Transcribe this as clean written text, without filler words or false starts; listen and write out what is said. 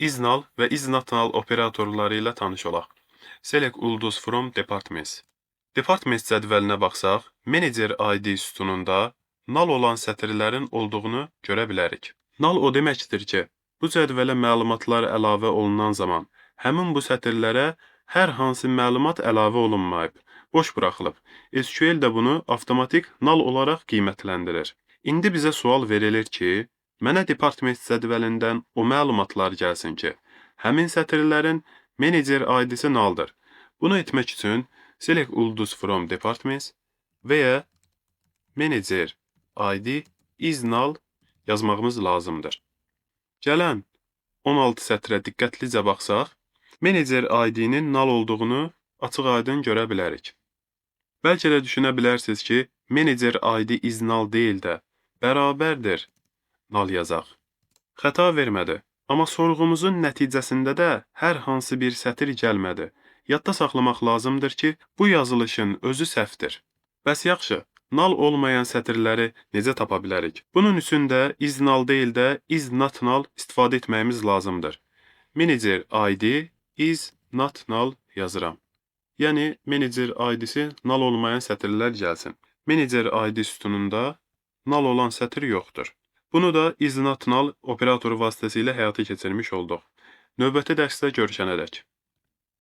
Is null və is not null operatorları ilə tanış olaq. Select ulduz from departments. Departments cədvəlinə baxsaq, manager ID sütununda null olan sətirlərin olduğunu görə bilərik. Null o deməkdir ki, bu cədvələ məlumatlar əlavə olunan zaman həmin bu sətirlərə hər hansı məlumat əlavə olunmayıb, boş buraxılıb. SQL də bunu avtomatik null olaraq qiymətləndirir. İndi bizə sual verilir ki, mənə department cədvəlindən o məlumatlar gəlsin ki, həmin sətirlərin manager ID-si nulldır. Bunu etmək üçün select ulduz from departments where manager ID is null yazmağımız lazımdır. Gələn 16 sətrə diqqətlicə baxsaq, manager ID-nin null olduğunu açıq-aydın görə bilərik. Bəlkə də düşünə bilərsiniz ki, manager ID is null deyil də bərabərdir null yazaq. Xəta vermədi. Amma sorğumuzun nəticəsində də hər hansı bir sətir gəlmədi. Yadda saxlamaq lazımdır ki, bu yazılışın özü səhvdir. Bəs yaxşı, null olmayan sətirləri necə tapa bilərik? Bunun üçün də is null deyil də is not null istifadə etməyimiz lazımdır. Manager ID is not null yazıram. Yəni manager ID-si null olmayan sətirlər gəlsin. Manager ID sütununda null olan sətir yoxdur. Bunu da is not null operatoru vasitəsilə həyata keçirmiş olduq. Növbəti dərsdə görüşənədək.